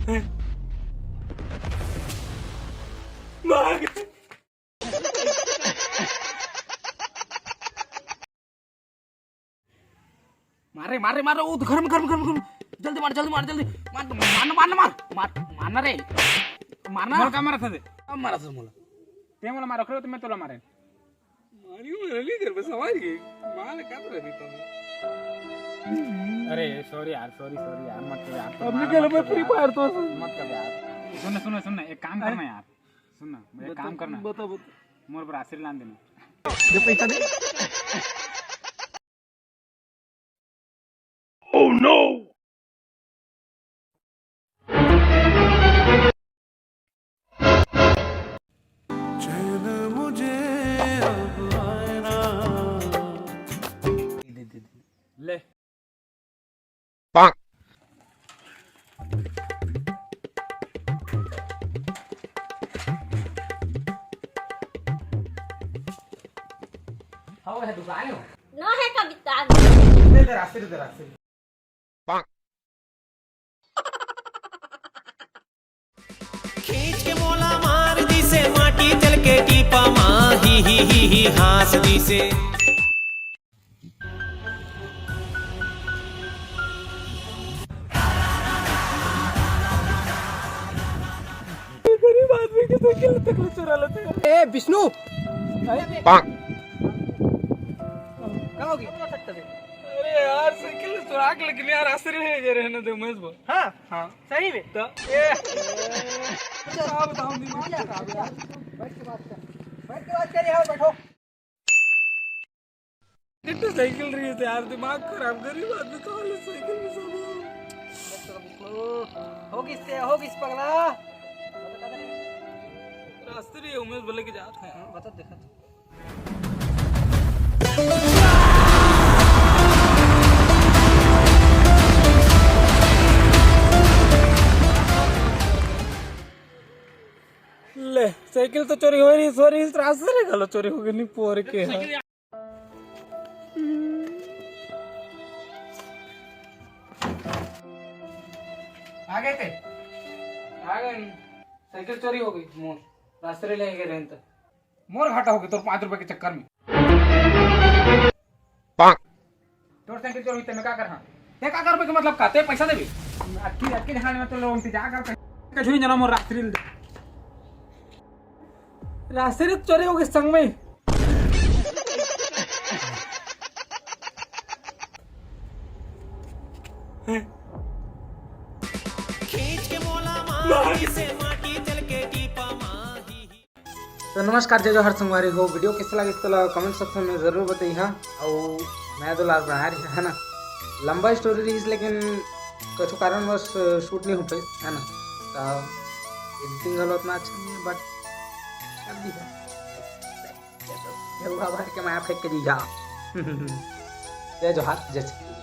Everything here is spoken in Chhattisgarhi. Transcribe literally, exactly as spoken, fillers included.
भाग। मारे, मारे, मारे, ओ घर में, घर में, घर में, घर में। जल्दी मार, जल्दी मार, जल्दी मार, मार, मार, मार, मार, मार, मारना रे, मारना। मोला का मारत हस? अब मारत हस मोला। ते मोला मारो, तो मैं तोला मारे। मारियो, मैं नहीं कर, बस समझ गए। मार का तो रहती तुम। अरे sorry यार, sorry, sorry यार, मत कर यार, अब मार निकल, मत मैं कर Free यार। Fire तो। मत कर यार। सुन ना, सुन ना, सुन ना, एक काम अरे। करना यार, सुन ना, एक बता, काम करना, बता, बता। मोर बर आशीर्वाद देना। ये पैसा दे। Oh no! चैन मुझे अब आए ना। दे, दे, दे। ले। हाँ, वो है दुकान है। ना है कविता। दे दे रास्ते, दे दे रास्ते। खींच के मोला मार दिसे, माटी तेल के टीपा मा, ही, ही, ही, ही, हाँस दिसे। गरीब आदमी के साइकिल तक ले चुरा लेते हैं। ए, विष्णु! अरे, का हो गया? अरे यार, साइकिल चुरा के, लेकिन यार, आश्चर्य है ये रहने दे, उमेश भाई। हाँ। हाँ। सही में? तो, ए, अच्छा, आप बताओ, नहीं, कौन है? बैठ के बात कर। बैठ के बात कर यार, बैठो। कितने साइकिल रही है यार, दिमाग खराब, गरीब आदमी कहाँ ले साइकिल में सब। हो किससे, हो किस पगला? रास्ते रही है, उमेश बोले के जात है। हाँ, बता, देखा तो। ले, साइकिल तो चोरी हो रही, सॉरी, रास्ते रे घलो चोरी हो गई, नहीं पोर के है। आ गए थे? आ गए। साइकिल चोरी हो गई, मोर रास्ते रे ले गए रहन तो। मोर घाटा हो गया तोर पाँच रुपए के चक्कर में। तोर साइकिल चोरी हुई, ते मैं का कर, हाँ? ते का करबे के मतलब का? ते पैसा देबे? अक्की, अक्की दिखाने में तो लोग इंतजार करते हैं। कछु ही जना मोर रास्ते रे। रास्ते रे चोरी हो गए संग में। खींच के मोला मार से माटी चल के टीपा माही। तो नमस्कार, जय जोहार संगवारी हो। वीडियो कैसे लगे तो ला कमेंट सेक्शन में जरूर बताइहा। और मैं तो लाल रहा है ना, लंबा स्टोरी रही, लेकिन कुछ कारणवश शूट नहीं हो पाई, है ना। तो एडिटिंग गलत ना अच्छा नहीं है, बट कर दी है। जय बाबा के माया फेंक के दी जा। जय जोहार, जय छत्तीसगढ़।